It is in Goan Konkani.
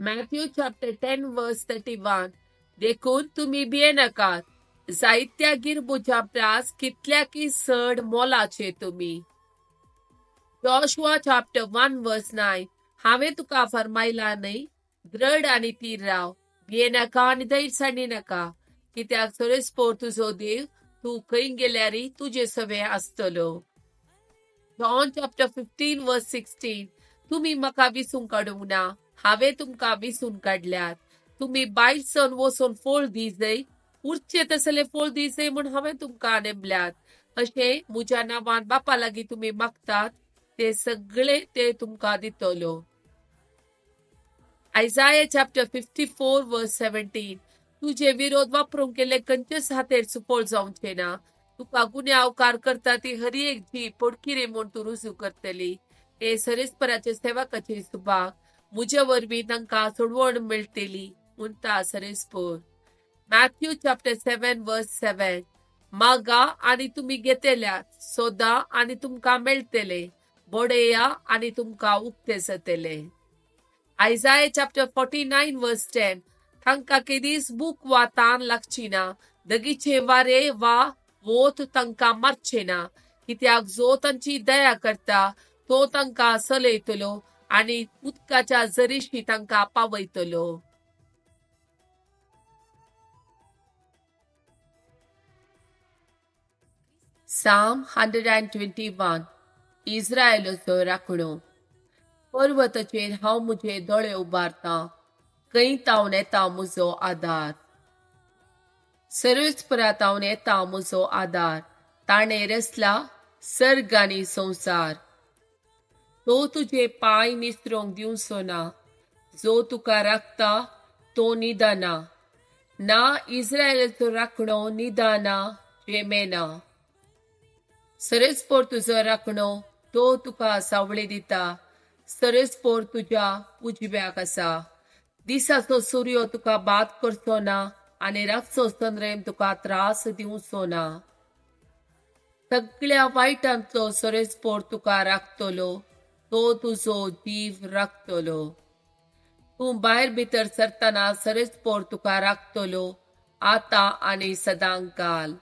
Matthew chapter 10 verse 31. देखून तुमी भियेनाकात, जायत्या गिरबुजां प्रास कितल्याकी चड मोलाचे तुमी. Joshua chapter 1 verse 9. हांवें तुका फर्मायला न्हय, दृढ आनी थीर राव, भियेनाका आनी धैर्य सांडी नाका, कित्याक सरेस्पोर तुजो देव तूं खंय गेल्यारय तुजे सवें आसतलो. John chapter 15 verse 16. तुमी म्हाका विसूंक काडूंक ना, हांवें तुमकां विसून काडल्यात. तुमी बायल सन वचून फळ दी जाय, उरचे तसले फळ दी जाय म्हूण हांवें तुमकां नेमल्यात. अशें म्हज्या नांवान बापा लागीं तुमी मागतात ते सगळे ते तुमकां दितलो. Isaiah chapter 54 verse 17. तुजे विरोध वापरूंक केल्ले खंयचेच हातेर सुफळ जावचे ना. तुका गुन्यांवकार करता ती हर एक जीब पोटकिरे म्हूण तूं रुजू करतली. हे सरेस्पराचे सेवकाचे सुभाग, म्हजे वरवीं तांकां सोडवण मेळटली म्हणटा सरेस्पोर. Matthew chapter 7 verse 7. मागा आनी तुमी घेतल्यात, सोदा आनी तुमकां मेळटले, बडया आनी तुमकां उक्ते जातले. Isaiah chapter 49 verse 10. तांकां केदीच भूक वा तान लागची ना, दगीचे वारे वा वोत तांकां मारचे ना, कित्याक जो तांची दया करता तो तांकां चलयतलो आनी उदकाच्या जरीशी तांकां पावयतलो. Psalm 121. इस्रायलाचो राखणो. पर्वताचेर हांव म्हजे दोळे उबारतां, खंय तावन येता म्हजो आदार? सर्वेस्परा तावन येता म्हजो आदार, ताणें रचला सर्ग आनी संवसार. तो तुजे पांय निसरोंक दिवचो ना, जो तुका राखता तो न्हिदना ना. इस्रायलाचो राखणो न्हिदना, झेमेना. सरेस्पोर तुजो राखणो, तो तुका सावळी दिता. सरेस्पोर तुज्या उजव्याक आसा. दिसाचो सूर्य तुका बाद करचो ना आनी रातचो चंद्रेम तुका त्रास दिवचो ना. सगळ्या वायटांतलो सरेस्पोर तुका राखतलो, तो तुजो जीव राखतलो. तूं भायर भितर सरतना सरेस्पोर तुका राखतलो, आतां आनी सदांकाल.